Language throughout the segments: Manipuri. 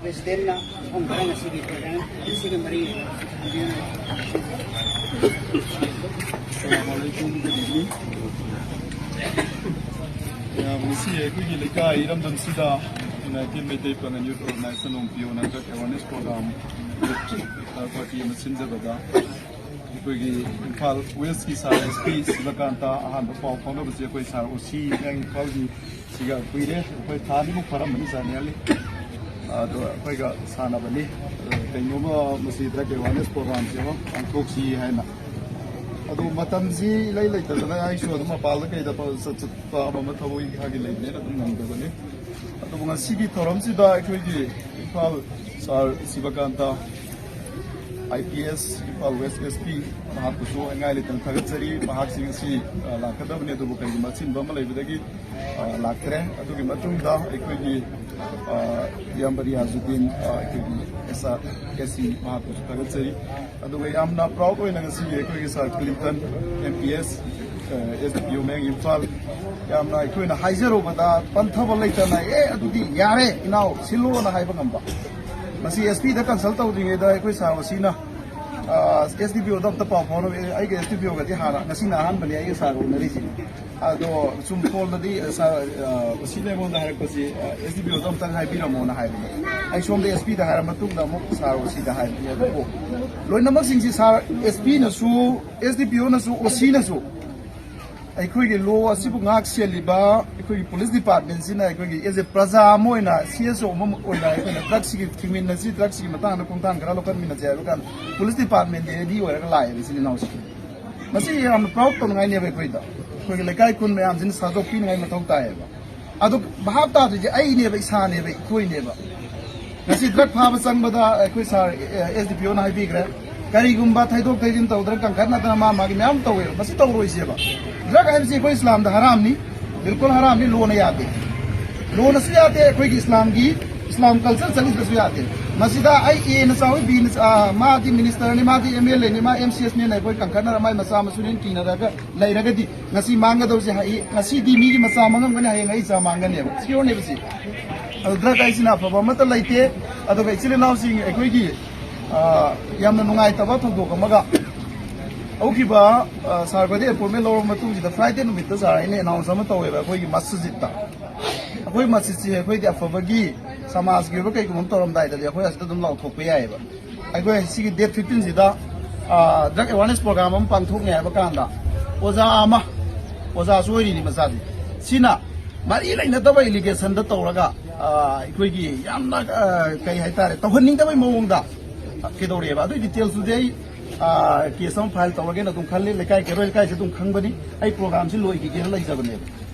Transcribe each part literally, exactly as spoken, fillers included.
President-ꯅ ꯃꯐꯝ ꯈꯔ ꯉꯁꯤꯒꯤ program ꯑꯁꯤꯒ ꯃꯔꯤ ꯂꯩꯅꯕ ꯊꯝꯕꯤꯌꯨ꯫ ꯑꯁꯂꯥꯃꯨ ꯑꯂꯥꯏꯀꯨꯝ, good evening꯫ ꯑ, ꯉꯁꯤ ꯑꯩꯈꯣꯏꯒꯤ ꯂꯩꯀꯥꯏ ꯏꯔꯝꯗꯝꯁꯤꯗ United Meitei Pangana Youth Organization, ꯅꯣꯡꯄꯤꯌꯣꯅ drug awareness program party ꯑꯃ ꯁꯤꯟꯖꯕꯗ ꯑꯩꯈꯣꯏꯒꯤ ꯏꯝꯐꯥꯜ West-ꯀꯤ sir S P ꯁꯤꯕꯀꯥꯟꯇ ꯑꯍꯥꯟꯕ ꯄꯥꯎ ꯐꯥꯎꯅꯕꯁꯦ ꯑꯩꯈꯣꯏ sir O C ꯃꯌꯥꯡ ꯏꯝꯐꯥꯜꯒꯤ ꯁꯤꯒ ꯀꯨꯏꯔꯦ, ꯑꯩꯈꯣꯏ ꯊꯥ ꯑꯅꯤꯃꯨꯛ ꯐꯥꯔꯝꯕꯅꯤ sir ꯅꯦꯜꯂꯤ꯫ ꯑꯗꯣ ꯑꯩꯈꯣꯏꯒ ꯁꯥꯟꯅꯕꯅꯤ꯫ ꯑꯗꯣ ꯀꯩꯅꯣꯝꯃ ꯃꯁꯤ drug awareness program-ꯁꯦ ꯑꯃ ꯄꯥꯡꯊꯣꯛꯁꯤ ꯍꯥꯏꯅ꯫ ꯑꯗꯣ ꯃꯇꯝꯁꯤ ꯏꯂꯩ ꯂꯩꯇꯗꯅ ꯑꯩꯁꯨ ꯑꯗꯨꯝ ꯃꯄꯥꯜꯗ ꯀꯩꯗ ꯆꯠ-, ꯆꯠꯄ ꯑꯃ ꯑꯃ ꯊꯕꯛ ꯏꯪꯈꯥꯡꯒꯤ ꯂꯩꯕꯅꯤꯅ ꯑꯗꯨꯝ ꯅꯪꯗꯕꯅꯤ꯫ ꯑꯗꯨꯕꯨ ꯉꯁꯤꯒꯤ ꯊꯧꯔꯝꯁꯤꯗ ꯑꯩꯈꯣꯏꯒꯤ Imphal sir ꯁꯤꯕꯀꯥꯟꯇ I P S, Imphal West S P, ꯃꯍꯥꯛꯄꯨꯁꯨ ꯍꯥꯏꯉꯥꯏ ꯂꯩꯇꯅ ꯊꯥꯒꯠꯆꯔꯤ꯫ ꯃꯍꯥꯛꯁꯤ ꯉꯁꯤ, ꯑ, ꯂꯥꯛꯀꯗꯕꯅꯤ, ꯑꯗꯨꯕꯨ ꯀꯔꯤꯒꯨꯝꯕ ꯑꯆꯤꯟꯕ ꯑꯃ ꯂꯩꯕꯗꯒꯤ, ꯑ, ꯂꯥꯛꯇ꯭ꯔꯦ꯫ ꯑꯗꯨꯒꯤ ꯃꯇꯨꯡꯗ ꯑꯩꯈꯣꯏꯒꯤ, ꯑ, ꯏꯌꯥꯝꯕ ꯔꯤꯌꯥꯖꯨꯗꯤꯟ, ꯑ, ꯑꯩꯈꯣꯏꯒꯤ S R, S C, ꯃꯍꯥꯛꯄꯨꯁꯨ ꯊꯥꯒꯠꯆꯔꯤ꯫ ꯑꯗꯨꯒ ꯌꯥꯝꯅ proud ꯑꯣꯏꯅ ꯉꯁꯤ ꯑꯩꯈꯣꯏꯒꯤ sir Clinton, M P S, ꯑ, S D P O ꯃꯌꯥꯡ ꯏꯝꯐꯥꯜ, ꯌꯥꯝꯅ ꯑꯩꯈꯣꯏꯅ ꯍꯥꯏꯖꯔꯨꯕꯗ ꯄꯟꯊꯕ ꯂꯩꯇꯅ, "ꯑꯦ, ꯑꯗꯨꯗꯤ ꯌꯥꯔꯦ, ꯏꯅꯥꯎ, ꯁꯤꯜꯂꯣꯅ" ꯍꯥꯏꯕ ꯉꯝꯕ꯫ ꯃꯁꯤ S P-ꯗ consult ꯇꯧꯗ꯭ꯔꯤꯉꯩꯗ ꯑꯩꯈꯣꯏ sir O C-ꯅ, ꯑ, S D P O-ꯗ ꯑꯝꯇ ꯄꯥꯎ ꯐꯥꯎꯅꯕ, "ꯑꯦ, ꯑꯩꯒ S D P O-ꯒꯗꯤ ꯍꯥꯟꯅ ꯉꯁꯤꯅ ꯑꯍꯥꯟꯕꯅꯤ ꯑꯩꯒ sir ꯎꯅꯔꯤꯁꯦ꯫ ꯑꯗꯣ ꯁꯨꯝ phone-ꯗꯗꯤ, ꯑ, sir, ꯑ, O C-ꯅ ꯑꯩꯉꯣꯟꯗ ꯍꯥꯏꯔꯛꯄꯁꯤ, ꯑ, S D P O-ꯗ ꯑꯝꯇꯪ ꯍꯥꯏꯕꯤꯔꯝꯃꯣꯅ" ꯍꯥꯏꯕꯅꯦ꯫ ꯑꯩ ꯁꯣꯝꯗ S P-ꯗ ꯍꯥꯏꯔ ꯃꯇꯨꯡꯗ ꯑꯃꯨꯛ sir O C-ꯗ ꯍꯥꯏꯕꯅꯦ꯫ ꯑꯗꯨꯕꯨ ꯂꯣꯏꯅꯃꯛꯁꯤꯡꯁꯤ sir, S P-ꯅꯁꯨ, S D P O-ꯅꯁꯨ, O C-ꯅꯁꯨ ꯑꯩꯈꯣꯏꯒꯤ law ꯑꯁꯤꯕꯨ ꯉꯥꯛ ꯁꯦꯜꯂꯤꯕ ꯑꯩꯈꯣꯏꯒꯤ police department-ꯁꯤꯅ ꯑꯩꯈꯣꯏꯒꯤ as a ꯄ꯭ꯔꯖꯥ ꯑꯃ ꯑꯣꯏꯅ, C S O ꯑꯃ ꯑꯣꯏꯅ ꯑꯩꯈꯣꯏꯅ drug-ꯁꯤꯒꯤ ꯊꯤꯡꯃꯤꯟꯅꯁꯤ, drug-ꯁꯤꯒꯤ ꯃꯇꯥꯡꯗ ꯈꯣꯡꯊꯥꯡ ꯈꯔ ꯂꯧꯈꯠꯃꯤꯟꯅꯁꯤ ꯍꯥꯏꯕ ꯀꯥꯟꯗ police department-ꯗꯤ ready ꯑꯣꯏꯔꯒ ꯂꯥꯛꯑꯦꯕ ꯏꯆꯤꯜ ꯏꯅꯥꯎꯁꯤꯡ꯫ ꯃꯁꯤ ꯌꯥꯝꯅ proud ꯇꯧꯅꯤꯡꯉꯥꯏꯅꯦꯕ ꯑꯩꯈꯣꯏꯗ꯫ ꯑꯩꯈꯣꯏꯒꯤ ꯂꯩꯀꯥꯏ ꯈꯨꯟ ꯃꯌꯥꯝꯁꯤꯅ ꯁꯥꯗꯣꯛꯄꯤꯅꯤꯡꯉꯥꯏ ꯃꯊꯧ ꯇꯥꯏꯌꯦꯕ꯫ ꯑꯗꯣ ꯚꯥꯞ ꯇꯥꯗ꯭ꯔꯤꯁꯦ ꯑꯩꯅꯦꯕ, ꯏꯁꯥꯅꯦꯕ, ꯑꯩꯈꯣꯏꯅꯦꯕ꯫ ꯉꯁꯤ drug ꯐꯥꯕ ꯆꯪꯕꯗ ꯑꯩꯈꯣꯏ sir, ꯑꯦ, S D P O-ꯅ ꯍꯥꯏꯕꯤꯈ꯭ꯔꯦ, ꯀꯔꯤꯒꯨꯝꯕ ꯊꯩꯗꯣꯛ ꯊꯩꯖꯤꯟ ꯇꯧꯗꯅ ꯀꯟꯈꯠꯅꯗꯅ ꯃꯥ ꯃꯥꯒꯤ ꯃꯌꯥꯝ ꯇꯧꯋꯦꯕ, ꯃꯁꯤ ꯇꯧꯔꯣꯏꯁꯦꯕ꯫ Drug ꯍꯥꯏꯕꯁꯤ ꯑꯩꯈꯣꯏ ꯏꯁꯂꯥꯝꯗ ꯍꯔꯥꯝꯅꯤ, ꯕꯤꯜꯀꯨꯜ ꯍꯔꯥꯝꯅꯤ, law-ꯅ ꯌꯥꯗꯦ꯫ Law-ꯅꯁꯨ ꯌꯥꯗꯦ, ꯑꯩꯈꯣꯏꯒꯤ ꯏꯁꯂꯥꯝꯒꯤ, ꯏꯁꯂꯥꯝ culture ꯆꯠꯂꯤꯁꯤꯗꯁꯨ ꯌꯥꯗꯦ꯫ ꯃꯁꯤꯗ ꯑꯩ ꯑꯦꯅ ꯆꯥꯎꯏ, ꯕꯤꯅ ꯆꯥ-, ꯃꯥꯗꯤ ꯃꯤꯅꯤꯁꯇꯔꯅꯤ, ꯃꯥꯗꯤ ꯑꯦꯝ ꯑꯦꯜ ꯑꯦꯅꯤ, ꯃꯥ ꯑꯦꯝ ꯁꯤ ꯑꯦꯁꯅꯦꯅ ꯑꯩꯈꯣꯏ ꯀꯟꯈꯠꯅꯔ ꯃꯥꯏ ꯃꯆꯥ ꯃꯁꯨꯅꯦꯅ ꯀꯤꯅꯔꯒ ꯂꯩꯔꯒꯗꯤ ꯉꯁꯤ ꯃꯥꯡꯒꯗꯧꯁꯦ ꯍꯌꯦꯡ, ꯉꯁꯤꯗꯤ ꯃꯤꯒꯤ ꯃꯆꯥ ꯃꯥꯡꯉꯝꯒꯅꯤ, ꯍꯌꯦꯡ ꯑꯩ ꯏꯆꯥ ꯃꯥꯡꯒꯅꯦꯕ꯫ ꯁꯤꯌꯣꯔꯅꯦꯕ ꯁꯤ꯫ ꯑꯗꯨ ꯗ꯭ꯔꯒ ꯍꯥꯏꯁꯤꯅ ꯑꯐꯕ ꯑꯃꯠꯇ ꯂꯩꯇꯦ꯫ ꯑꯗꯨꯒ ꯏꯆꯤꯜ ꯏꯅꯥꯎꯁꯤꯡ ꯑꯩꯈꯣꯏꯒꯤ, ꯑ, ꯌꯥꯝꯅ ꯅꯨꯡꯉꯥꯏꯇꯕ ꯊꯧꯗꯣꯛ ꯑꯃꯒ, ꯍꯧꯈꯤꯕ, ꯑ, ꯁꯥꯔ ꯈꯣꯏꯗ ꯑꯦꯄꯣꯏꯟꯃꯦꯟ ꯂꯧꯔꯕ ꯃꯇꯨꯡꯁꯤꯗ ꯐ꯭ꯔꯥꯏꯗꯦ ꯅꯨꯃꯤꯠꯇ ꯁꯥꯔ ꯑꯩꯅ ꯑꯦꯅꯥꯎꯟꯁ ꯑꯃ ꯇꯧꯋꯦꯕ ꯑꯩꯈꯣꯏꯒꯤ ꯃꯁꯖꯤꯠꯇ꯫ ꯑꯩꯈꯣꯏ ꯃꯁꯖꯤꯠꯁꯤ ꯑꯩꯈꯣꯏꯗꯤ ꯑꯐꯕꯒꯤ ꯁꯃꯥꯖꯀꯤ ꯑꯣꯏꯕ ꯀꯩꯒꯨꯝꯕ ꯑꯃ ꯇꯧꯔꯝꯗꯥꯏꯗꯗꯤ ꯑꯩꯈꯣꯏ ꯑꯁꯤꯗ ꯑꯗꯨꯝ ꯂꯥꯎꯊꯣꯛꯄ ꯌꯥꯏꯑꯕ꯫ ꯑꯩꯈꯣꯏ ꯁꯤꯒꯤ ꯗꯦꯠ ꯐꯤꯐꯇꯤꯟꯁꯤꯗ, ꯑ, ꯗ꯭ꯔꯒ ꯑꯦꯋꯥꯔꯅꯦꯁ ꯄ꯭ꯔꯣꯒ꯭ꯔꯥꯝ ꯑꯃ ꯄꯥꯡꯊꯣꯛꯅꯤ ꯍꯥꯏꯕ ꯀꯥꯟꯗ ꯑꯣꯖꯥ ꯑꯃ, ꯑꯣꯖꯥꯁꯨ ꯑꯣꯏꯔꯤꯅꯤ ꯃꯆꯥꯁꯦ, ꯁꯤꯅ ꯃꯔꯤ ꯂꯩꯅꯗꯕ ꯑꯦꯂꯤꯒꯦꯁꯟꯗ ꯇꯧꯔꯒ, ꯑ, ꯑꯩꯈꯣꯏꯒꯤ ꯌꯥꯝꯅ, ꯑ, ꯀꯩ ꯍꯥꯏꯇꯥꯔꯦ, ꯇꯧꯍꯟꯅꯤꯡꯗꯕꯩ ꯃꯑꯣꯡꯗ ꯀꯩꯗꯧꯔꯛꯑꯦꯕ꯫ ꯑꯗꯨꯒꯤ ꯗꯤꯇꯦꯜꯁꯇꯨꯗꯤ ꯑꯩ, ꯑ, ꯀꯦꯁ ꯑꯃ ꯐꯥꯏꯜ ꯇꯧꯔꯒꯦꯅ ꯑꯗꯨꯝ ꯈꯜꯂꯤ꯫ ꯂꯩꯀꯥꯏ ꯀꯩꯔꯣꯏ ꯂꯩꯀꯥꯏꯁꯦ ꯑꯗꯨꯝ ꯈꯪꯕꯅꯤ꯫ ꯑꯩ ꯄ꯭ꯔꯣꯒ꯭ꯔꯥꯝꯁꯤ ꯂꯣꯏꯈꯤꯒꯦꯅ ꯂꯩꯖꯕꯅꯦꯕ꯫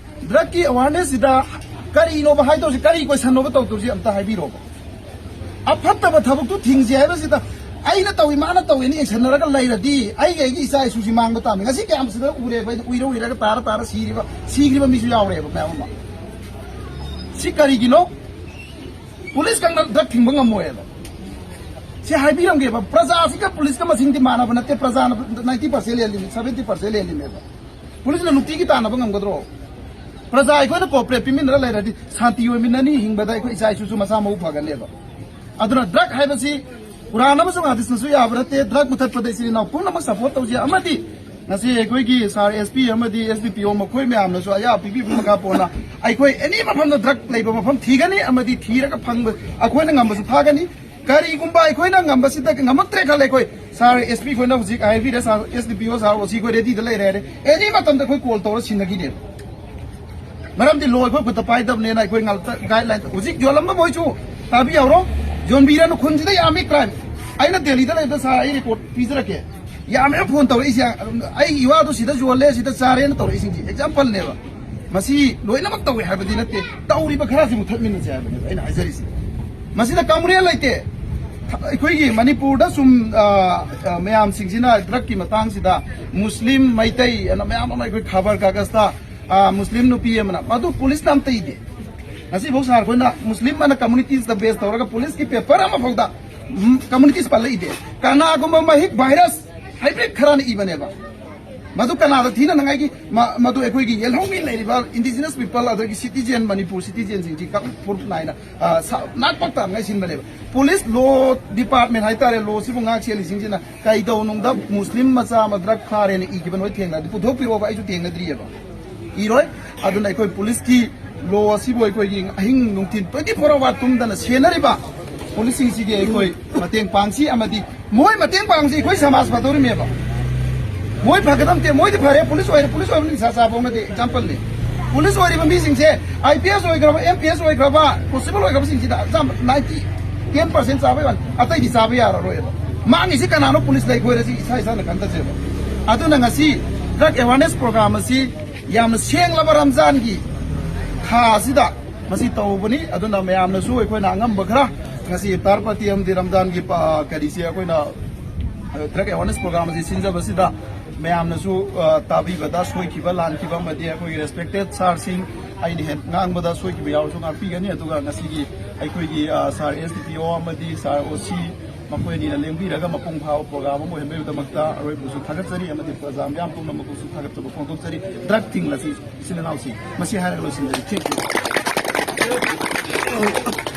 ꯗ꯭ꯔꯒꯀꯤ ꯑꯦꯋꯥꯔꯅꯦꯁꯁꯤꯗ ꯀꯔꯤꯅꯣꯕ ꯍꯥꯏꯗꯧꯁꯤ? ꯀꯔꯤ ꯀꯣꯏꯁꯟꯅꯣꯕ ꯇꯧꯗꯧꯁꯤ? ꯑꯝꯇ ꯍꯥꯏꯕꯤꯔꯣꯕ꯫ ꯑꯐꯠꯇꯕ ꯊꯕꯛꯇꯨ ꯊꯤꯡꯁꯤ ꯍꯥꯏꯕꯁꯤꯗ ꯑꯩꯅ ꯇꯧꯏ, ꯃꯥꯅ ꯇꯧꯏꯅ ꯌꯦꯡꯁꯟꯅꯔꯒ ꯂꯩꯔꯗꯤ ꯑꯩꯒꯤ, ꯑꯩꯒꯤ ꯏꯆꯥ ꯏꯁꯨꯁꯤ ꯃꯥꯡꯕ ꯇꯥꯕꯅꯤ꯫ ꯉꯁꯤ ꯀꯌꯥꯝ ꯁꯤꯗ ꯎꯔꯦꯕ, ꯑꯩꯅ ꯎꯏꯔ ꯎꯏꯔꯒ ꯇꯥꯔ ꯇꯥꯔ ꯁꯤꯔꯤꯕ, ꯁꯤꯈ꯭ꯔꯤꯕ ꯃꯤꯁꯨ ꯌꯥꯎꯔꯦꯕ ꯃꯌꯥꯝ ꯑꯃ꯫ ꯁꯤ ꯀꯔꯤꯒꯤꯅꯣ? ꯄꯨꯂꯤꯁ ꯈꯛꯅ ꯗ꯭ꯔꯒ ꯊꯤꯡꯕ ꯉꯝꯃꯣꯏꯕ꯫ ꯁꯤ ꯍꯥꯏꯕꯤꯔꯝꯒꯦꯕ, ꯄ꯭ꯔꯖꯥꯁꯤꯒ ꯄꯨꯂꯤꯁꯀ ꯃꯁꯤꯡꯗꯤ ꯃꯥꯟꯅꯕ ꯅꯠꯇꯦ, ꯄ꯭ꯔꯖꯥꯅ ꯅꯥꯏꯟꯇꯤ ꯄꯥꯔꯁꯦꯟ ꯍꯦꯜꯂꯤꯅꯤ, ꯁꯚꯦꯟꯇꯤ ꯄꯥꯔꯁꯦꯟ ꯍꯦꯜꯂꯤꯅꯦꯕ꯫ ꯄꯨꯂꯤꯁꯅ ꯅꯨꯡꯇꯤꯒꯤ ꯇꯥꯟꯅꯕ ꯉꯝꯒꯗ꯭ꯔꯣ? ꯄ꯭ꯔꯖꯥ ꯑꯩꯈꯣꯏꯅ ꯀꯣꯑꯣꯄꯔꯦꯠ ꯄꯤꯃꯤꯟꯅꯔ ꯂꯩꯔꯗꯤ ꯁꯥꯟꯇꯤ ꯑꯣꯏꯃꯤꯟꯅꯅꯤ, ꯍꯤꯡꯕꯗ ꯑꯩꯈꯣꯏ ꯏꯆꯥ ꯏꯁꯨꯁꯨ ꯃꯁꯥ ꯃꯎ ꯐꯒꯅꯦꯕ꯫ ꯑꯗꯨꯅ ꯗ꯭ꯔꯒ ꯍꯥꯏꯕꯁꯤ ꯀꯨꯔꯥꯟ ꯑꯃꯁꯨꯡ ꯍꯗꯤꯁꯅꯁꯨ ꯌꯥꯕ ꯅꯠꯇꯦ꯫ ꯗ꯭ꯔꯒ ꯃꯨꯊꯠꯄꯗ ꯏꯆꯤꯜ ꯏꯅꯥꯎ ꯄꯨꯝꯅꯃꯛ ꯁꯄꯣꯔꯠ ꯇꯧꯖꯩ꯫ ꯑꯃꯗꯤ ꯉꯁꯤ ꯑꯩꯈꯣꯏꯒꯤ ꯁꯥꯔ ꯑꯦꯁ ꯄꯤ ꯑꯃꯗꯤ ꯑꯦꯁ ꯗꯤ ꯄꯤ ꯑꯣ ꯃꯈꯣꯏ ꯃꯌꯥꯝꯅꯁꯨ ꯑꯌꯥꯕ ꯄꯤꯕꯤꯕ ꯃꯈꯥ ꯄꯣꯟꯅ ꯑꯩꯈꯣꯏ ꯑꯦꯅꯤ ꯃꯐꯝꯗ ꯗ꯭ꯔꯒ ꯂꯩꯕ ꯃꯐꯝ ꯊꯤꯒꯅꯤ ꯑꯃꯗꯤ ꯊꯤꯔꯒ ꯐꯪꯕ ꯑꯩꯈꯣꯏꯅ ꯉꯝꯕꯁꯨ ꯐꯥꯒꯅꯤ꯫ ꯀꯔꯤꯒꯨꯝꯕ ꯑꯩꯈꯣꯏꯅ ꯉꯝꯕꯁꯤꯗ ꯉꯝꯃꯛꯇ꯭ꯔꯦ ꯈꯜꯂꯦ, ꯑꯩꯈꯣꯏ ꯁꯥꯔ ꯑꯦꯁ ꯄꯤ ꯈꯣꯏꯅ ꯍꯧꯖꯤꯛ ꯍꯥꯏꯕꯤꯔꯦ, ꯁꯥꯔ ꯑꯦꯁ ꯗꯤ ꯄꯤ ꯑꯣ, ꯁꯥꯔ ꯑꯣ ꯁꯤ ꯈꯣꯏ ꯔꯦꯗꯤꯗ ꯂꯩꯔꯦ ꯍꯥꯏꯔꯦ꯫ ꯑꯦꯅꯤ ꯃꯇꯝꯗ ꯑꯩꯈꯣꯏ ꯀꯣꯜ ꯇꯧꯔ ꯁꯤꯟꯅꯈꯤꯅꯦꯕ꯫ ꯃꯔꯝꯗꯤ ꯂꯣ ꯑꯩꯈꯣꯏ ꯈꯨꯠꯇ ꯄꯥꯏꯗꯕꯅꯤꯅ ꯑꯩꯈꯣꯏ ꯉꯥꯛꯇ ꯒꯥꯏꯗꯂꯥꯏꯟ ꯍꯧꯖꯤꯛ ꯌꯣꯜꯂꯝꯕ ꯃꯣꯏꯁꯨ ꯇꯥꯕꯤꯍꯧꯔꯣ꯫ ꯌꯣꯟꯕꯤꯔꯅꯨ, ꯈꯨꯟꯁꯤꯗ ꯌꯥꯝꯃꯤ ꯀ꯭ꯔꯥꯏꯝ꯫ ꯑꯩꯅ ꯗꯦꯜꯂꯤꯗ ꯂꯩꯕꯗ ꯁꯥꯔ ꯑꯩ ꯔꯦꯀꯣꯔꯠ ꯄꯤꯖꯔꯛꯀꯦ꯫ ꯌꯥꯝꯃꯦ ꯐꯣꯟ ꯇꯧꯔꯛꯏꯁꯦ, ꯑꯩꯒꯤ ꯏꯋꯥꯗꯣ ꯁꯤꯗ ꯌꯣꯜꯂꯦ, ꯁꯤꯗ ꯆꯥꯔꯦꯅ ꯇꯧꯔꯛꯏꯁꯤꯡꯁꯦ ꯑꯦꯛꯖꯥꯝꯄꯜꯅꯦꯕ꯫ ꯃꯁꯤ ꯂꯣꯏꯅꯃꯛ ꯇꯧꯏ ꯍꯥꯏꯕꯗꯤ ꯅꯠꯇꯦ, ꯇꯧꯔꯤꯕ ꯈꯔꯁꯤ ꯃꯨꯊꯠꯃꯤꯟꯅꯁꯦ ꯍꯥꯏꯕꯅꯦꯕ ꯑꯩꯅ ꯍꯥꯏꯖꯔꯤꯁꯦ꯫ ꯃꯁꯤꯗ ꯀꯥꯡꯕꯨꯔꯦꯜ ꯂꯩꯇꯦ꯫ ꯑꯩꯈꯣꯏꯒꯤ ꯃꯅꯤꯄꯨꯔꯗ ꯁꯨꯝ, ꯑ, ꯑ, ꯃꯌꯥꯝꯁꯤꯡꯁꯤꯅ ꯗ꯭ꯔꯒꯀꯤ ꯃꯇꯥꯡꯁꯤꯗ ꯃꯨꯁꯂꯤꯝ, ꯃꯩꯇꯩ ꯑꯅ ꯃꯌꯥꯝ ꯑꯃ ꯑꯩꯈꯣꯏ ꯈꯕꯔ ꯀꯥꯒꯖꯇ, ꯑ, ꯃꯨꯁꯂꯤꯝ ꯅꯨꯄꯤ ꯑꯃꯅ, ꯃꯗꯨ ꯄꯨꯂꯤꯁꯅ ꯑꯝꯇ ꯏꯗꯦ꯫ ꯉꯁꯤꯐꯥꯎ ꯁꯥꯔ ꯑꯩꯈꯣꯏꯅ ꯃꯨꯁꯂꯤꯝ ꯑꯅ communities ꯇ base ꯇꯧꯔꯒ ꯄꯨꯂꯤꯁꯀꯤ paper ꯑꯃꯐꯥꯎꯗ, ꯎꯝ, communities ꯄꯜꯂꯛꯏꯗꯦ꯫ ꯀꯅꯥꯒꯨꯝꯕ ꯃꯍꯤꯛ virus hybrid ꯈꯔꯅ ꯏꯕꯅꯦꯕ꯫ ꯃꯗꯨ ꯀꯅꯥꯗ ꯊꯤꯅꯅꯉꯥꯏꯒꯤ? ꯃ-, ꯃꯗꯨ ꯑꯩꯈꯣꯏꯒꯤ ꯌꯦꯜꯍꯧꯃꯤ ꯂꯩꯔꯤꯕ indigenous people ꯑꯗꯒꯤ citizen, ꯃꯅꯤꯄꯨꯔ citizen ꯁꯤꯡꯁꯤ ꯀ-, proof ꯅꯥꯏꯅ, ꯑ, ꯁ-, ꯅꯥꯛꯄ ꯇꯥꯅꯉꯥꯏ ꯁꯤꯟꯕꯅꯦꯕ꯫ Police law department ꯍꯥꯏꯇꯥꯔꯦ, law ꯁꯤꯕꯨ ꯉꯥꯛ ꯁꯦꯜꯂꯤꯁꯤꯡꯁꯤꯅ ꯀꯩꯗꯧꯅꯨꯡꯗ ꯃꯨꯁꯂꯤꯝ ꯃꯆꯥ ꯑꯃ drug ꯐꯥꯔꯦꯅ ꯏꯈꯤꯕ ꯅꯣꯏ ꯊꯦꯡꯅꯔꯗꯤ ꯄꯨꯊꯣꯛꯄꯤꯔꯛꯑꯣꯕ, ꯑꯩꯁꯨ ꯊꯦꯡꯅꯗ꯭ꯔꯤꯑꯕ꯫ ꯏꯔꯣꯏ꯫ ꯑꯗꯨꯅ ꯑꯩꯈꯣꯏ ꯄꯨꯂꯤꯁꯀꯤ law ꯑꯁꯤꯕꯨ ꯑꯩꯈꯣꯏꯒꯤ ꯑꯍꯤꯡ ꯅꯨꯡꯊꯤꯜ twenty four hour ꯇꯨꯝꯗꯅ ꯁꯦꯟꯅꯔꯤꯕ ꯄꯨꯂꯤꯁꯁꯤꯡꯁꯤꯒꯤ ꯑꯩꯈꯣꯏ ꯃꯇꯦꯡ ꯄꯥꯡꯁꯤ, ꯑꯃꯗꯤ ꯃꯣꯏ ꯃꯇꯦꯡ ꯄꯥꯡꯁꯤ ꯑꯩꯈꯣꯏ ꯁꯃꯥꯖ ꯐꯗꯧꯔꯤꯃꯦꯕ꯫ ꯃꯣꯏ ꯐꯒꯗꯕ ꯅꯠꯇꯦ, ꯃꯣꯏꯗꯤ ꯐꯔꯦ, ꯄꯨꯂꯤꯁ ꯑꯣꯏꯔꯦ, ꯄꯨꯂꯤꯁ ꯑꯣꯏꯕ ꯅꯤꯁꯥ ꯆꯥꯕ ꯍꯧꯅꯗꯦ, example ꯅꯤ꯫ ꯄꯨꯂꯤꯁ ꯑꯣꯏꯔꯤꯕ ꯃꯤꯁꯤꯡꯁꯦ, I P S ꯑꯣꯏꯈ꯭ꯔꯕ, M P S ꯑꯣꯏꯈ꯭ꯔꯕ, constable ꯑꯣꯏꯈ꯭ꯔꯕꯁꯤꯡꯁꯤꯗ ꯑꯌꯥꯝꯕ ninety, ten percent ꯆꯥꯕ ꯌꯥꯅꯤ, ꯑꯇꯩꯗꯤ ꯆꯥꯕ ꯌꯥꯔꯔꯣꯏꯕ꯫ ꯃꯥꯡꯉꯤꯁꯤ ꯀꯅꯥꯅꯣ? ꯄꯨꯂꯤꯁ ꯂꯩꯈꯣꯏꯔꯁꯤ ꯏꯁꯥ ꯏꯁꯥꯅ ꯈꯟꯊꯁꯦꯕ꯫ ꯑꯗꯨꯅ ꯉꯁꯤ drug awareness program ꯑꯁꯤ ꯌꯥꯝꯅ ꯁꯦꯡꯂꯕ ꯔꯝꯖꯥꯟꯒꯤ ꯊꯥ ꯑꯁꯤꯗ ꯃꯁꯤ ꯇꯧꯕꯅꯤ꯫ ꯑꯗꯨꯅ ꯃꯌꯥꯝꯅꯁꯨ ꯑꯩꯈꯣꯏꯅ ꯑꯉꯝꯕ ꯈꯔ ꯉꯁꯤ ꯏꯐꯇꯥꯔ ꯄꯥꯔꯇꯤ ꯑꯃꯗꯤ ꯔꯝꯖꯥꯟꯒꯤ ꯄ-, ꯀꯔꯤꯁꯤ ꯑꯩꯈꯣꯏꯅ, ꯑ, drug awareness program ꯑꯁꯤ ꯁꯤꯟꯖꯕꯁꯤꯗ ꯃꯌꯥꯝꯅꯁꯨ, ꯑ, ꯇꯥꯕꯤꯕꯗ ꯁꯣꯏꯈꯤꯕ ꯂꯥꯟꯈꯤꯕ ꯑꯃꯗꯤ ꯑꯩꯈꯣꯏꯒꯤ respected ꯁꯥꯔꯁꯤꯡ ꯑꯩꯅ ꯍꯦꯛ ꯉꯥꯡꯕꯗ ꯁꯣꯏꯈꯤꯕ ꯌꯥꯎꯔꯁꯨ ꯉꯥꯛꯄꯤꯒꯅꯤ꯫ ꯑꯗꯨꯒ ꯉꯁꯤꯒꯤ ꯑꯩꯈꯣꯏꯒꯤ, ꯑ, ꯁꯥꯔ S D P O ꯑꯃꯗꯤ ꯁꯥꯔ O C ꯃꯈꯣꯏ ꯑꯅꯤꯅ ꯂꯦꯡꯕꯤꯔꯒ ꯃꯄꯨꯡ ꯐꯥꯕ program ꯑꯃ ꯑꯣꯏꯍꯟꯕꯒꯤꯗꯃꯛꯇ ꯑꯔꯣꯏꯕꯁꯨ ꯊꯥꯒꯠꯆꯔꯤ ꯑꯃꯗꯤ ꯄ꯭ꯔꯖꯥ ꯃꯤꯌꯥꯝ ꯄꯨꯝꯅꯃꯛꯄꯨꯁꯨ ꯊꯥꯒꯠꯆꯕ ꯐꯣꯡꯗꯣꯛꯆꯔꯤ꯫ Drug ꯊꯤꯡꯂꯁꯤ ꯏꯆꯤꯜ ꯏꯅꯥꯎꯁꯤꯡ꯫ ꯃꯁꯤ ꯍꯥꯏꯔꯒ ꯂꯣꯏꯁꯤꯟꯖꯔꯤ꯫ Thank you꯫